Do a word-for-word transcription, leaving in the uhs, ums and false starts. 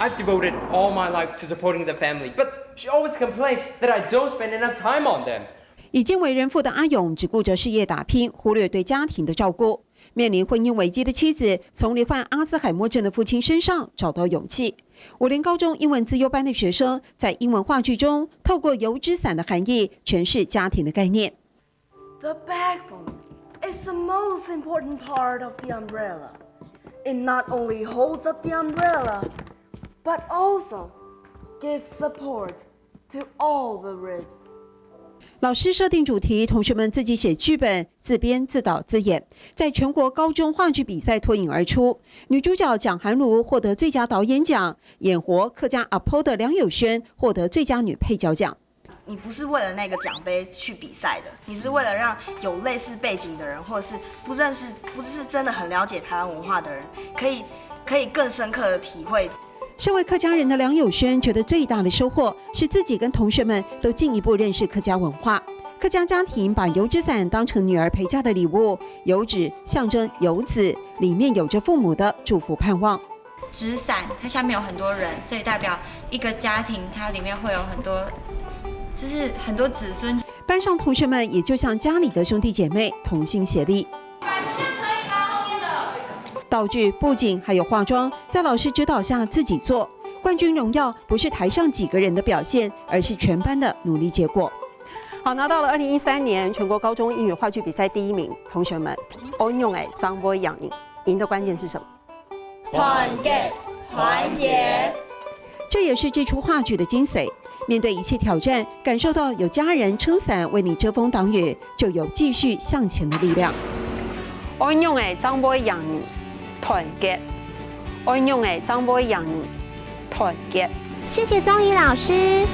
I've devoted all my life to supporting the family, but she always complains that I don't spend enough time on them. 已经为人父的阿勇只顾着事业打拼，忽略对家庭的照顾。面临婚姻危机的妻子，从罹患阿兹海默症的父亲身上找到勇气。武陵高中英文资优班的学生，在英文话剧中，透过油纸伞的含义，诠释家庭的概念。 The backbone is the most important part of the umbrella. It not only holds up the umbrella, but also gives support to all the ribs. 老师设定主题，同学们自己写剧本，自编、自导、自演，在全国高中话剧比赛脱颖而出。女主角蒋涵茹获得最佳导演奖，演活客家阿婆的梁友萱获得最佳女配角奖。你不是为了那个奖杯去比赛的，你是为了让有类似背景的人，或者是不认识、不是真的很了解台湾文化的人，可以可以更深刻的体会。身为客家人的梁友萱觉得最大的收获是自己跟同学们都进一步认识客家文化。客家家庭把油纸伞当成女儿陪嫁的礼物，油纸象征游子，里面有着父母的祝福盼望。纸伞它下面有很多人，所以代表一个家庭，它里面会有很多，就是很多子孙。班上同学们也就像家里的兄弟姐妹，同心协力。摆成这样可以吗？后面的。道具、布景还有化妆，在老师指导下自己做。冠军荣耀不是台上几个人的表现，而是全班的努力结果。好，拿到了二零一三年全国高中英语话剧比赛第一名，同学们，安永的张波养赢，赢的关键是什么？团结，团结。这也是这出话剧的精髓。面对一切挑战，感受到有家人撑伞为你遮风挡雨，就有继续向前的力量。安永的张波养你，团结。安永的张波养你，团结。谢谢钟怡老师。